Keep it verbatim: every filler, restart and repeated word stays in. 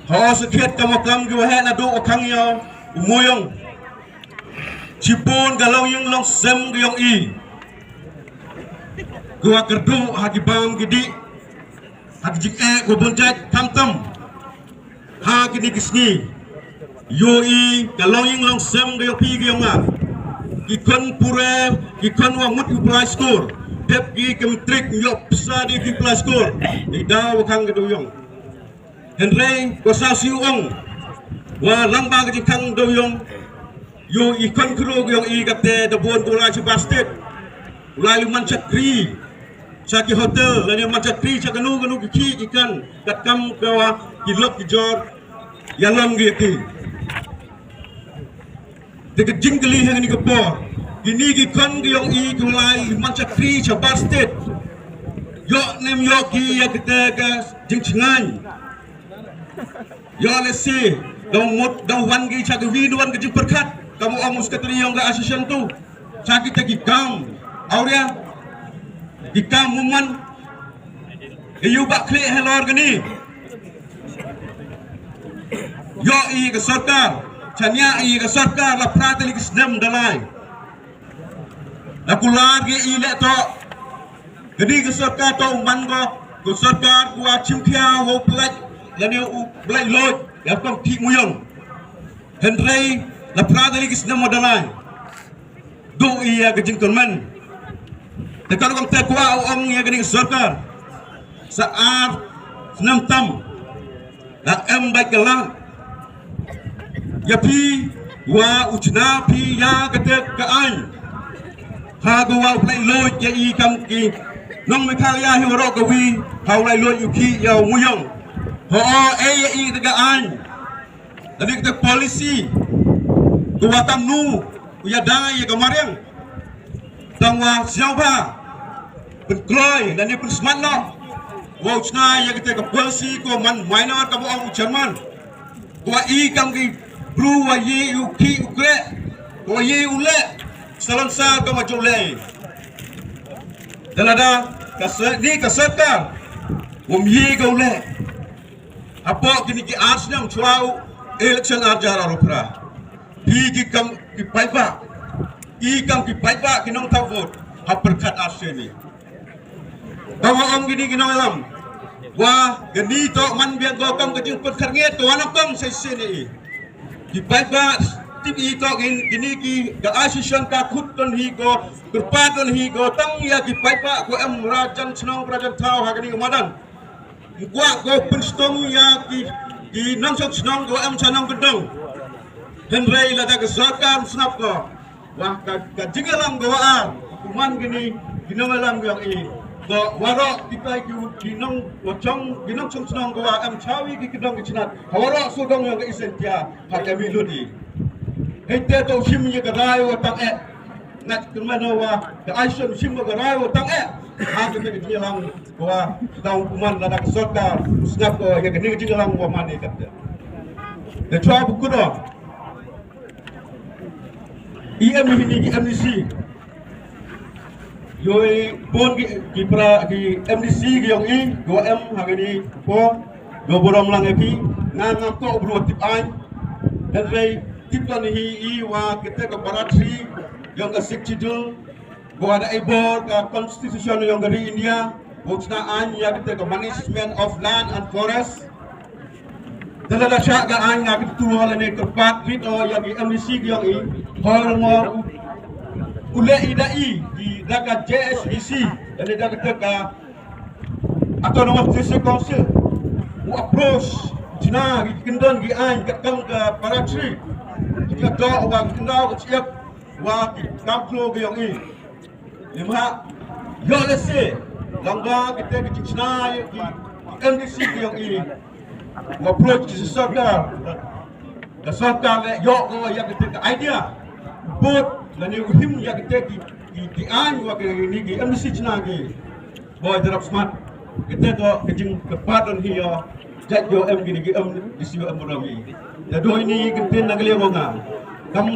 Ho sa khiat ka mokam ki wa heh na du wa khang yo u muyong. Chipun ka long yung long sem ka yong i. Ki wa kerdu ha ki bam ki di. Ha ki jik e ko bun jait tam tam. Ha ki ni ki sngi. Yo i ka long yung long sem ka yong pi ka yong nga. Ki kon pure, ki kon wa mut u plai skur. Dep ki kem trik yo psa di ki plai skur. Ni da wa khang ka du yong. Hynrei ko sa siu ong wa lang ba ka jingkhang do yong. Yo i kon kru yong i kate da bon ko lai cha ba state. Lai lu man chakri cha ki hotel la ne man chakri cha kanu kanu ki ki ki kan kat kam ka wa ki lok ki jor. Ya lam ki ki. Te ka jingkylli ha kani ka por. Kini ki khon ki yong i ki lai man chakri cha bar state. Yo nem yo ki ya kata ka jingchngan. Yo le si dong mut dong wan ki cha ki wi wan ki jingperkhat. Kamu ong secretary yong ka association tu. Cha kita ki kam. Auria. Ki kam muman. Yu ba kli halor kani. Yo i ka sorkar, chania i ka sorkar la prat li ki snem dalai. La kular ki i le to. Kani ka sorkar to man ko, ka sorkar ku a chim khia wo plek, la ne u plek loj, ya kom ki muyong. Hynrei la prat li ki snem dalai. Du i ya ka jingkyrmen. Te ka rukom te kwah u ong ya ka ning sorkar. Sa ar snem tam. La em bai ka la. Ya pi wa u chna pi ya ka te ka ain. Ha go wa u plai loj ya i kam ki. Nong me kha ya hi ro ka wi. Ha u lai loj u ki ya u muyong. Ho o e ya i te ka ain. Lane kita policy ko wa tam nu ko ya dai ya ka mariang. Tang wa siau ba penkloi lane pensmat lo. Wa u chna ya kita ka policy ko man minor ka bo ong chairman. Ko wa i kam ki bru wa ye u ki u kre. Ko wa ye u le. Salon sa ka ma jole. Dalada ka se ni ka serkar. Wom ye ka u le. Hapoh kini ki ar snem chwa u election ar hajar arphew phra. Phi ki kam ki paidbah. I kam ki paidbah ki nongthaw vote. Ha pyrkhat ar snem ni. Ba wa ong kini ki nongïalam. Wa kini to man biang ko kam ka jingpyrkhat ngiat ko wa nong kam sa snem ni. Ki paidbah tip i to kini ki ka association ka khut don hi ko kyrpad don hi ko tang ya ki paidbah ko em rajan chnong rajan thaw ha kini ka madan. Kwah ko pynstom ya ki ki nongshong shnong ko em shnong kyndong. Hynrei lada ka sorkar sngap ko. Wah ka ka jingïalam ko wa ar. Kuman kini ki nongïalam ko i. Ko warok kita ki ki nong wa chong ki nongshong shnong ko wa em chawi ki kyndong ki chnat. Ka warok sodong ya ka isen tia ha ka mi ludi. Hei te to shim ya ka rai wa tang eh. Ngat kyrmen wa ka aishon shim wa ka rai wa tang eh. Ha ka ka jingïalam. Ko wa dau kuman lada ka sorkar sngap ko ya kani ka jinglang ko man ni kat. Da chwa bu kudo. E M ni ki M D C. Yo i pon ki ki pra ki M D C ki yong i ko em ha kani ko do borom lang e pi nga nga ko bru tip ai. Dan rei tip lan hi i wa kita ka baratri yong ka sik chidul. Ko ada ibor ka constitution yong ka ri India, ko chna ain ya kita ka management of land and forest. Tala da sha ka ain ya kita tu la ne ka pat rit o ya ki M D C ki yong i, hor mo u le i da i, i da ka J S D C, da ne da kita ka Autonomous District Council. U approach chna ki kyndon ki ain ka kam ka paratri. Kita to wa ki kyndon ka chiap wa ki kam klo ki yong i. Limha, yo le se, lang ba kita ki chna ki M D C ki yong i. Wa approach ki sorkar. Ka sorkar le yo ko ya kita ka idea. Bot la ni u him ya kita ki ki ki an wa ki ni ki M D C chna ki. Boy darap smart. Kita ko ki jing ka pardon hi yo. Jat yo em ki ni ki M D C yo em bodoh mi. Ya do ini ki tin na ki le mo nga. Kam